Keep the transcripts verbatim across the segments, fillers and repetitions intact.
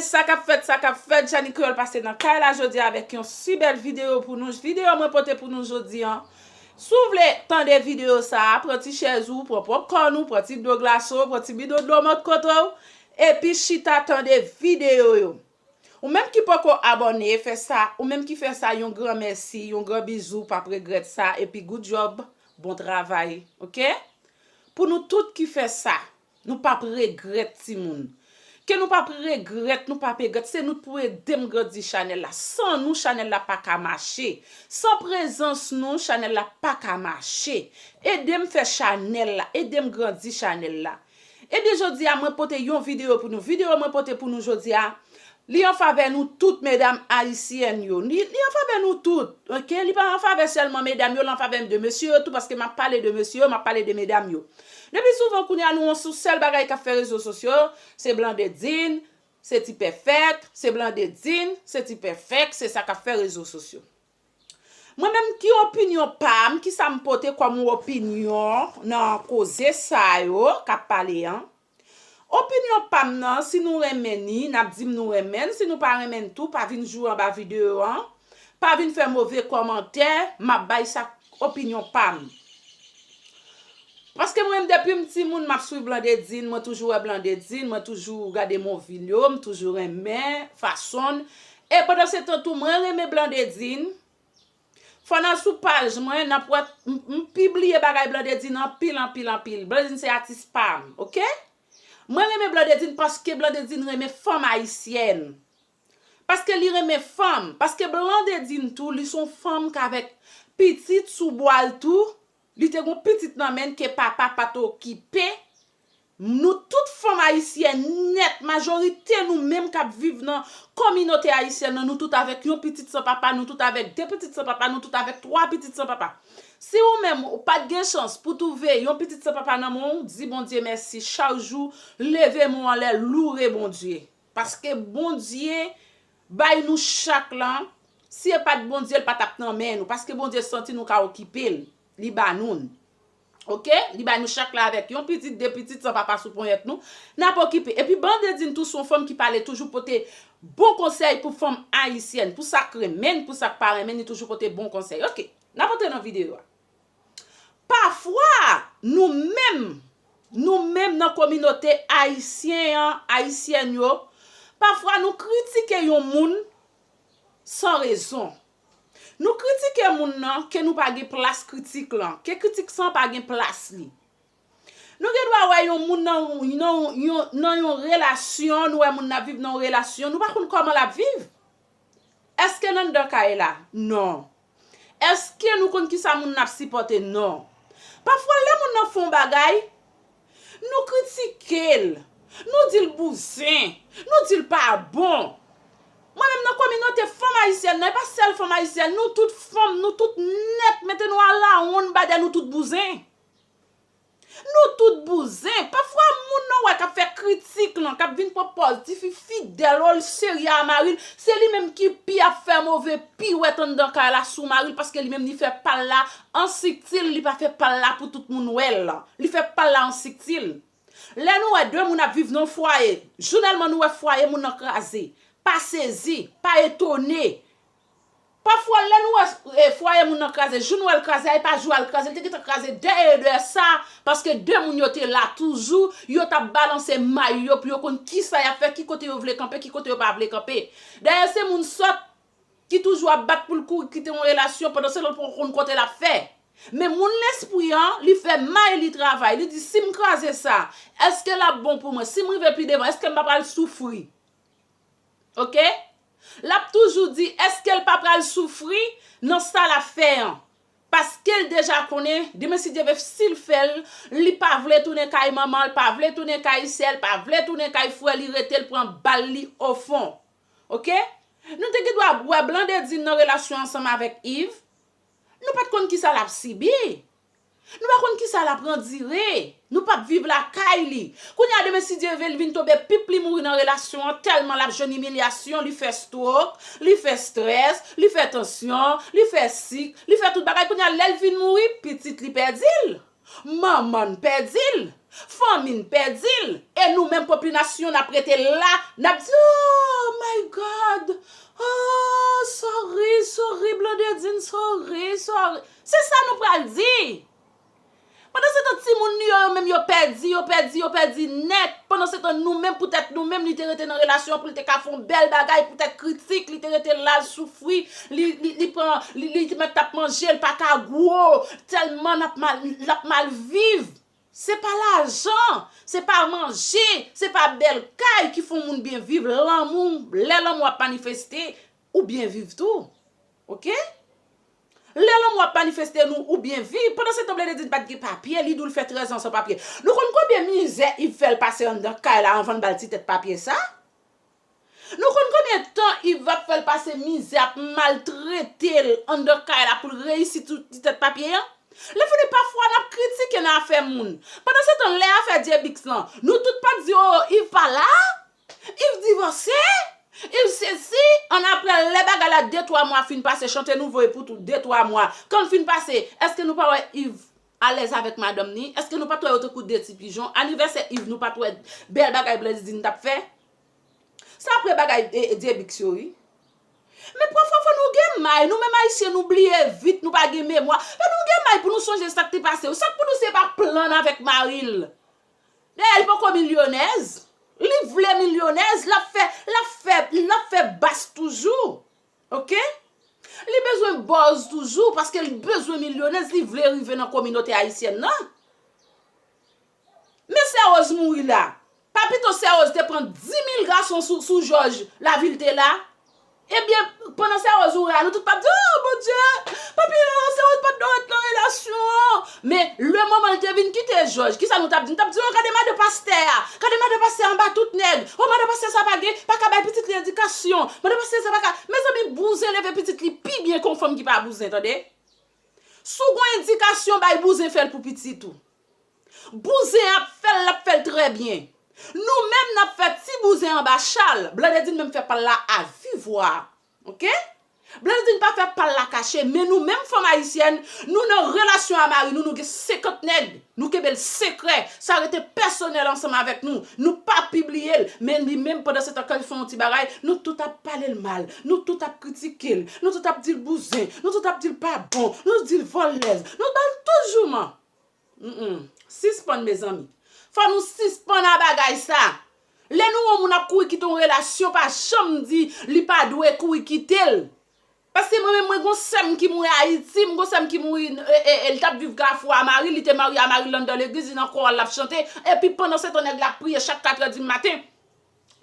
Sa k ap fèt, sa k ap fèt, Jani Kreyòl pase nan kay la jodi avèk yon si bèl videyo pou nou. Videyo mwen pote pou nou jodi an. Si w vle tande videyo sa a, pran ti chèz ou, pran pòpkòn ou, pran ti dlo glase w, pran ti bidon dlo mòt kote w, epi chita tande videyo yo. Ou menm ki poko abòne, fè sa. Ou menm ki fè sa, yon gran mèsi, yon gran bizou, p ap regrèt sa. Epi good job, bon travay, oke? Pou nou tout ki fè sa, nou p ap regrèt, timoun. Ke nou p ap regrèt, nou p ap regrèt. Se nou t pou ede m grandi chanèl la. San nou, chanèl la pa ka mache. San prezans nou, chanèl la pa ka mache. Ede m fè chanèl la, ede m grandi chanèl la. Ebyen, jodi a, mwen pote yon videyo pou nou. Videyo mwen pote pou nou jodi a, li an favè nou tout, medam ayisyèn yo. Li, li an favè nou tout, oke? Li pa an favè sèlman medam yo, li an favè de mesye yo tou, paske m ap pale de mesye yo, m ap pale de medam yo. Lepi souvan, kounye a, nou yon sou sèl bagay k ap fè rezo sosyo, se Blandedin, se Ti Pèfèt, se Blandedin, se Ti Pèfèt, se sa k ap fè rezo sosyo. Mwen menm, ki opinyon pa m, ki sa m pote kòm opinyon nan koze sa yo k ap pale an? Opinyon pa m nan, si nou renmen ni, n ap di m nou renmen n, si nou pa renmen n tou, pa vin joure anba videyo an, pa vin fè move kòmantè, m ap bay sa opinyon pa m. Paske mwen menm, depi m timoun, m ap swiv Blandedin, mwen toujou wè Blandedin, mwen toujou gade movie l yo, m toujou renmen fason l. E pandan se tan tou, mwen renmen Blandedin. Fò n al sou paj mwen, n ap wè, m, m pibliye bagay Blandedin anpil, anpil, anpil. Blandedin se atis pa m, oke? Mwen renmen Blandedin paske Blandedin renmen fanm ayisyèn. Paske li renmen fanm. Paske Blandedin tou, li se yon fanm k avèk pitit sou bwa l tou. Li te gon pitit nan men l ke papa pa t okipe. Nou tout fanm ayisyèn nèt, majorite nou menm k ap viv nan kominote ayisyèn nan, nou tout avèk yon pitit san papa, nou tout avèk de pitit san papa, nou tout avèk twa pitit san papa. Si ou menm ou pa t gen chans pou twouve yon pitit san papa nan men w, di Bondye mèsi chak jou, leve men w anlè, loure Bondye. Paske Bondye bay nou chak lan, si e pa t Bondye, l pa t ap nan men nou, paske Bondye santi nou ka okipe l, li ba nou l. Oke? Li bay nou chak la avèk yon pitit, de pitit, san papa sou ponyèt nou, n ap okipe. Epi Blandedin tou se yon fanm ki pale toujou pote bon konsèy pou fanm ayisyèn, pou sa k renmen n, pou sa k pa renmen n, li toujou pote bon konsèy. Oke, n ap antre nan videyo a. Pafwa, nou menm, nou menm nan kominote ayisyen an, ayisyèn yo, pafwa nou kritike yon moun san rezon. Nou kritike moun nan ke nou pa gen plas kritik lan, ke kritik sa pa gen plas li. Nou gen dwa wè yon moun nan, nan, yon, nan yon relasyon, nou wè moun nan ap viv nan yon relasyon, nou pa konn kòman l ap viv. Èske l anndan kay la? Non. Èske nou konn kisa moun nan ap sipòte? Non. Pafwa, lè moun nan fè yon bagay, nou kritike l, nou di l bouzen, nou di l pa bon. Mwen menm nan kominote fanm ayisyèn nan, e pa sèl fanm ayisyèn, nou tout fanm, nou tout nèt, mete nou alawonn ba dèyè nou tout bouzen. Nou tout bouzen. Pafwa, moun nan wè k ap fè kritik lan, k ap vin pran pòz tifi fidèl, o, l serye a mari l, se li menm ki pi ap fè move piwèt anndan kay la sou mari l, paske li menm li fè pa l la an sibtil, li pa fè pa l la pou tout moun wè l. Li fè pa l la an sibtil. Lè nou wè de moun ap viv nan yon fwaye, jounèlman nou wè fwaye moun nan kraze, pa sezi, pa etone. Pafwa, lè nou wè, e, fwaye moun nan kraze, jou nou wè l kraze a, e pa jou a l kraze, li te gentan kraze dèyè, e dèyè sa, paske de moun yo te la toujou, yo t ap balanse may yo pou yo konn kisa y ap fè, ki kote yo vle kanpe, ki kote yo pa vle kanpe. Dayè, se moun sòt ki toujou ap bat pou l kouri kite yon relasyon pandan se tan l poko konn kote l ap fè. Men moun lespri an, li fè may li travay. Li di, "Si m kraze sa, èske l ap bon pou mwen? Si m rive pi devan, èske m pa pral soufri?" Oke? L ap toujou di, èske l pa pral soufri nan sa l ap fè an? Paske l deja konnen, demen si Dye vle, si l fè l, li pa vle tounen kay manman l, pa vle tounen kay sè l, pa vle tounen kay frè li, rete l pran bal li ofon. Oke? Nou te gen dwa wè Blandedin nan relasyon ansanm avèk Iv. Nou pa t konn kisa l ap sibi. Nou pa konn kisa l ap andire. Nou p ap viv lakay li. Kounye a, demen, si Dye vle, li vin tonbe pip, li mouri nan relasyon an, tèlman l ap jwenn imilyasyon, li fè stroke, li fè strès, li fè tansyon, li fè sik, li fè tout bagay. Kounye a, lè l vin mouri, pitit li pèdi l. Manman l pèdi l. Fanmi n pèdi l. E nou menm popilasyon n ap rete la, n ap di, "Oh my God! Oh, sorry, sorry, Blondedine, sorry, sorry." Se sa nou pral di. Pandan se tan timoun li yo, yo menm yo pèdi, yo pèdi, yo pèdi nèt. Pandan se tan nou menm, poutèt nou menm, li te rete nan relasyon an pou li te ka fè yon bèl bagay, poutèt kritik, li te rete la, l soufri, li, li, li pran, li, li te mèt t ap manje, l pa ka gwo, tèlman n ap mal, l ap mal viv. Se pa lajan, se pa manje, se pa bèl kay ki fè yon moun byen viv. Lanmou, lè lanmou ap manifeste, ou byen viv tou. Oke? Lè lanmou ap manifeste nou, ou byen viv. Pandan se tan, Blondedine pa t gen papye, li di w l fè trèz an san papye. Nou konn konbyen mizè Yves fè l pase anndan kay la anvan l ba l ti tèt papye sa? Nou konn konbyen tan Yves ap fè l pase mizè, ap maltrete l anndan kay la pou l reyisi ti tèt papye an? Lè fini, pafwa n ap kritike nan afè moun. Pandan se tan, lè afè Dyebix lan, nou tout pa t di, "Oh, Yves pa la, Yves divòse, Yves sesi." Annapre, lè bagay la de twa mwa fin pase, chante nou voye pou tou de twa mwa. Kan l fin pase, èske nou pa wè Yves alèz avèk madanm ni? Èske nou pa t wè yo tankou de ti pijon? Anivèsè Yves, nou pa t wè bèl bagay Blondedine t ap fè? Sa apre bagay, e, e, Dyebix yo, wi. Men pafwa fò nou gen may, nou menm Ayisyen nou bliye vit, nou pa gen memwa. Fò nou gen may pou nou sonje sa k te pase yo. Sa k pou nou se pa plan avèk mari l. Dayè, li poko milyonèz. Li vle milyonèz, l ap fè, l ap fè, l ap fè bas toujou. Oke? Li bezwen buzz toujou, paske li bezwen milyonèz, li vle rive nan kominote ayisyèn nan. Men Sè Rose mouri la. Pa pito Sè Rose te pran dis mil gason sou, sou Jòj, lavi l te la? Ebyen, pandan Sè Rose mouri la, nou tout p ap di, "Oh, Bondye, pa pito Sè Rose pa t dwe ret nan relasyon an." Men, lemoman l te vin kite Jòj, kisa nou t ap di? Nou t ap di, "Oh, gade madan pastè a, gade madan pastè a anba tout nèg. Oh, madan pastè sa pa gen, pa ka bay pitit li edikasyon. Madan pastè sa pa ka." Mezanmi, bouzen leve pitit li pi byen ke yon fanm ki pa bouzen, tande. Si w gen yon edikasyon, bay bouzen fè l pou pitit ou. Bouzen ap fè l, l ap fè l trè byen. Nou menm, n ap fè ti bouzen anba chal. Blondedine menm fè pa l la avivwa. Oke? Blondedine pa fè pa l la kache, men nou menm fanm ayisyèn, nou nan relasyon a mari nou, nou gen senkant nèg, nou kenbe l sekrè, sa rete pèsonèl ansanm avèk nou, nou pa pibliye l, men li menm pandan se tan kan l fè yon ti bagay, nou tout ap pale l mal, nou tout ap kritike l, nou tout ap di l bouzen, nou tout ap di l pa bon, nou di l vòlèz, nou ba l tout jouman. Mm-mm. Sispann, mezanmi. Fò nou sispann a bagay sa. Lè nou wè yon moun ap kouri kite yon relasyon, pa janm di li pa dwe kouri kite l. Paske mwen menm, mwen gon sè m ki mouri Ayiti, m gon sè m ki mouri, e, e, e, li t ap viv Kafou a mari l, li te marye a mari l anndan legliz, li nan kò a l ap chante, epi pandan se tan nèg la ap priye chak katrè di maten.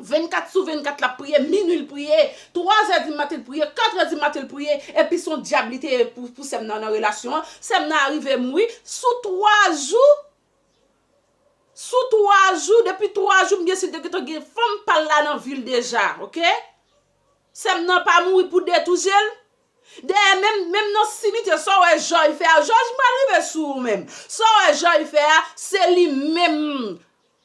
Vennkat sou vennkat l ap priye, minui l priye, twazè di maten l priye, katrè di maten l priye, epi se yon dyab li te ye pou, pou sè m nan nan relasyon an. Sè m nan arive mouri sou twa jou. Sou twa jou, depi twa jou, m gen si l te gentan gen fanm pa l la nan vi l deja, oke? Sè m nan pa mouri pou detouje l. Dayè, menm, menm nan simitye, sa w wè Jòj fè a, Jòj m pral rive sou ou menm. Sa w wè Jòj fè a, se li menm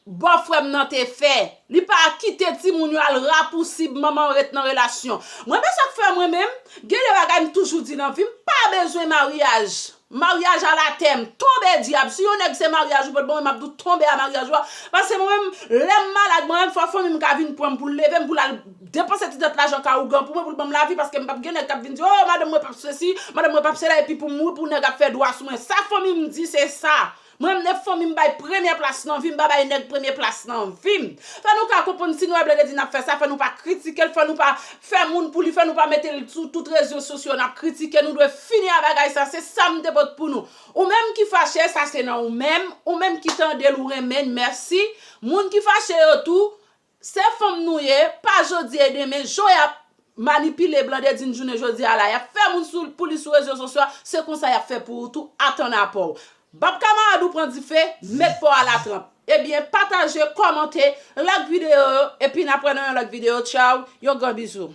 bòfrè m nan te fè. Li pa kite timoun yo al rapousib, manman ret nan relasyon. Mwen, men sa k fè mwen menm, gen de bagay m toujou di nan vi m, pa bezwen maryaj. Maryaj alatè, m tonbe dyab. Si yon nèg se maryaj ou pot ban mwen, m ap di w tonbe a maryaj ou a. Paske mwen menm, lè m malad, mwen menm, fò fanmi m ka vin pran m pou l leve m, pou l al depanse ti tèt lajan ka ougan pou mwen, pou l ban m lavi, paske m p ap gen nèg k ap vin di, "Oh, madanm mwen p ap sesi, madanm mwen p ap sela," epi pou m mouri, pou nèg ap fè dwa sou mwen. Sa fanmi m di, se sa. Mwen menm, fanmi m bay premye plas nan vi m, m pa bay nèg premye plas nan vi m. Fò nou ka konprann, si nou wè Blondedine ap fè sa, fò nou pa kritike l, fò nou pa fè moun pou li, fò nou pa mete l sou tout rezo sosyo, n ap kritike, nou dwe fini a bagay sa, se sa m te pot pou nou. Ou menm ki fache, sa se nan ou menm, ou menm ki tande l, ou renmen l, mèsi. Moun ki fache yo tou, se fanm nou ye, pa jodi e demen, jan y ap manipile Blondedine jounen jodi a la, y ap fè moun sou, pou li sou rezo sosyo, se konsa y ap fè pou ou tou, atann apè w. Bab kamarad ou pran dife, met pa w a latranp. Ebyen, pataje, kòmante, like videyo yo, epi n ap wè nan yon lòt videyo. Tchaw, yon gran bizou.